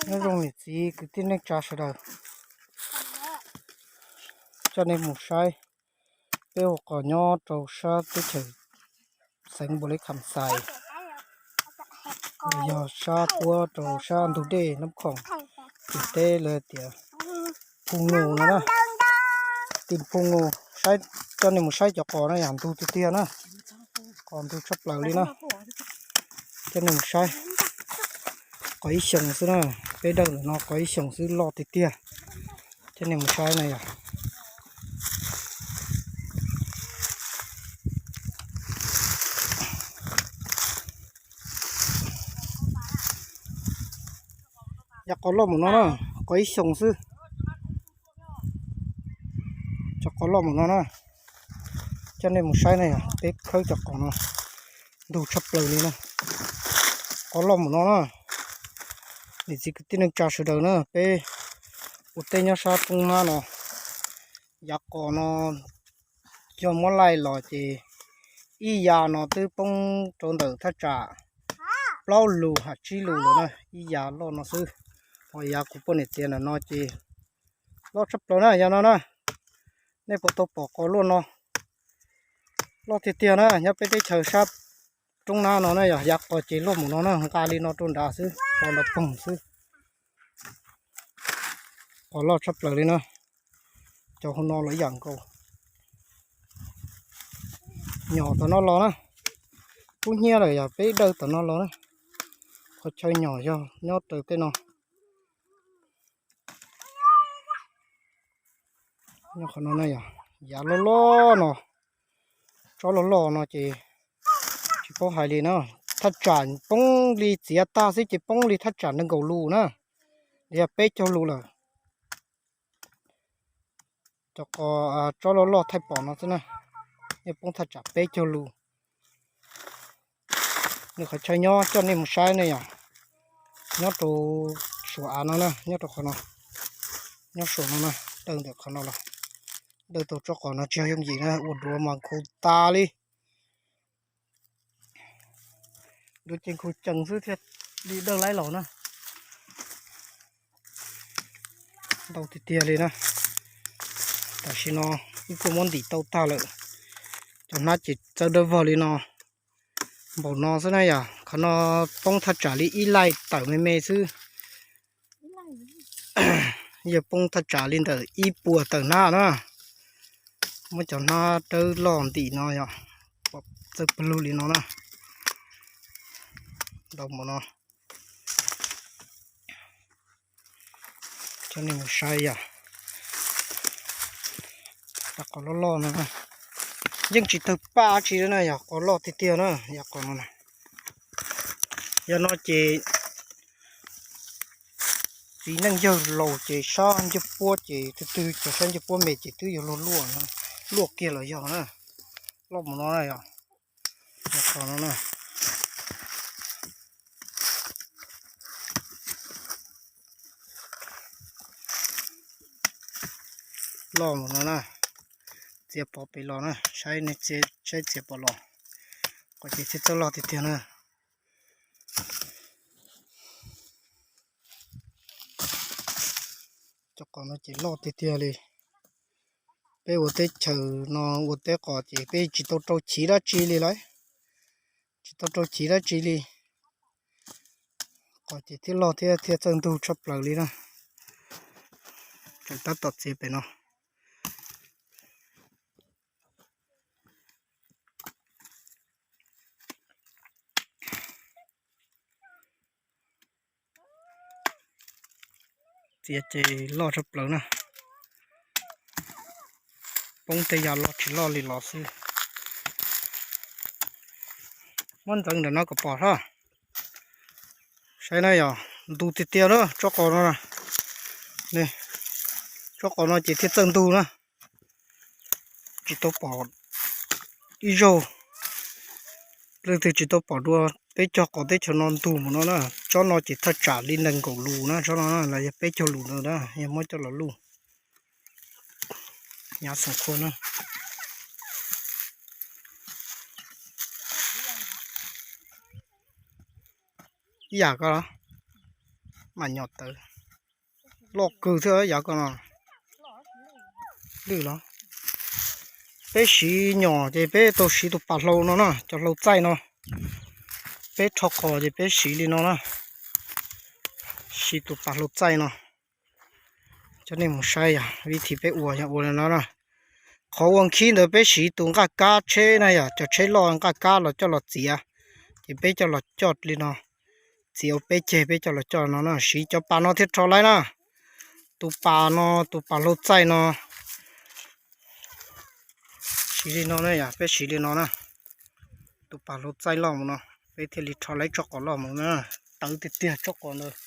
Nyob zoo niam txiv kwv tij neej tsa sawv daws, coj nej mus saib peb ua qos nyob rau sab teb chaws xeev Npaus Lis Kham Xais, yog sab puab rau sab ntug dej Nab Khoom, tim teb lawv tias Phu Nus no na. Tim Phu Nus, saib, coj nej mus saib cov qos na yog ntug tiag tiag na, qos ntug tshaj plaws li na. Coj nej mus saib, qos ib xyoos xwb na, peb dawj ntawm no qos ib xyoos xwb loj tiag tiag. Coj nej mus saib na yog yav qos loj mus no na, qos ib xyoos xwb. Cov qos loj mus no na, coj nej mus saib na yog peb khawb cov qos no ntug tshaj plaws li na. Qos loj mus no na, niam txiv kwv tij neej tsa sawv daws na, peb ua teb nyob sab roob nab no, yav qos no yog muab laij los ces ib yav no twb poob rau ntawm thaj tsam plaub lus hab tsib lus lawm na, ib yav loj no xwb. Ho yav kuv poj niam txiav ntawm no ces loj tshaj plaws na, yav no na, nej puas tau pom qos luaj no, loj tiag tiag na, nyob peb teb chaws sab roob nab no na yog yav qos ces luaj mus no na, nqa li no rau nrad xwb, qos nrad poog xwb. Qos loj tshaj plaws li na, cov hauv no los ib yam nkaus. Nyom tom no los na, kub hnyiab lawm yog peb dawj tom no los na, qhov chaw nyom yog nyob raws tej no. Nyob qhov no na yog yav loj loj no, tsob loj loj no ces tsis paub hais li na, thaj tsam poob li txiav tag xwb ces poob li thaj tsam nees nkaum lus na, yog peb caug lus lawm. Cov qos tsob loj loj thaij pom no xwb na, yeej poob thaj tsam peb caug lus. Nws qhov chaw nyob coj nej mus saib ne yom, nyob rau suav av no na, nyob rau qhov no, nyob suav no na, dawj ntawm qhov no los, dawj tau tsob qos no tsis yog yooj yim na, ua duav mas nkhaus tas li. Duav ces nkhaus cees xwb thiaj li dawj laib los na. Ntau tiag tiag li na. Tam sim no wb kuj muab ntim tau tag lawm. Cov hnab ces txawb dawb vog li no. Npaum no xwb na yom, qhov no poob thaj tsam li ib laij tawm me me xwb. Yog poob thaj tsam li ntawm ib puas tawm hnab na. Muab cov hnab dawb loj ntim no yog txawj pawg lug li no na. Ntau npaum no. Coj nej mus saib yom. Cov qos loj loj no yeej tsis tawg paj tsi na, yog qos loj tiag tiag na, yog qos no. Yog no ces txiv neej yawg laus ces sab ncauj puab ces twg twg cov sab ncauj puab me ces twb yuav luaj luaj, luaj kiag los yog na. Loj mus no na yog, yog qos no na. Loj mus no na. Txiav pov pem los na, saib, saib txiav pov los. Qos ces thiaj txawj loj tiag tiag na. Cov qos no ces loj tiag tiag li. Peb ua teb chaws no ua teb qos ces peb tsis tau rau chiv dab tsi li lauj. Tsis tau rau chiv dab tsi li. Qos ces thiaj loj thiab thiaj txawj ntug tshaj plaws li na. Tseem tab tom txiav pem no. Txiav ces loj tshaj plaws na. Poob tej yam loj tsis loj li los xwb. Muab ntxeev ntawm no kom pom sab. Saib na yog ntug tiag tiag na, tsob qos no. Tsob qos no ces thiaj txawj ntug na. Tsis tau pom ib zaug, leej twg tsis tau pom dua peb cog qos teb chaws no ntug mus no na. Tsob no ces thaj tsam li nees nkaum lus na, tsob no los yog peb caug lus ntawd na, yog muab coj los luj. Nyav xoom khua na. Ib yam ko los. Mas nyom tawv loj kawg thiab yav ko no. Lwj los. Peb siv nyom ces peb tau siv tus pas hlau no na, cov hlau txaij no. Peb rho qos ces peb siv li no na. Siv tus pas hlau txaij no. Coj nej mus saib yog vib thim peb ua yog ua li no na. Qhov ua nkhib ntawd peb siv tus nqaj kab tsheb na, yog cov tsheb loj nqaj kab los coj los txiav, ces peb coj los coj li no, txiav ua peb ceg peb coj los coj no na. Siv cov pas no thiaj rho laib na. Tus pas no, tus pas hlau txaij no, siv li no na, yog peb siv li no na. Tus pas hlau txaij loj mus no, peb thiaj li rho laib tsob qos loj mus na. Tawv tiag tiag tsob qos ntawd.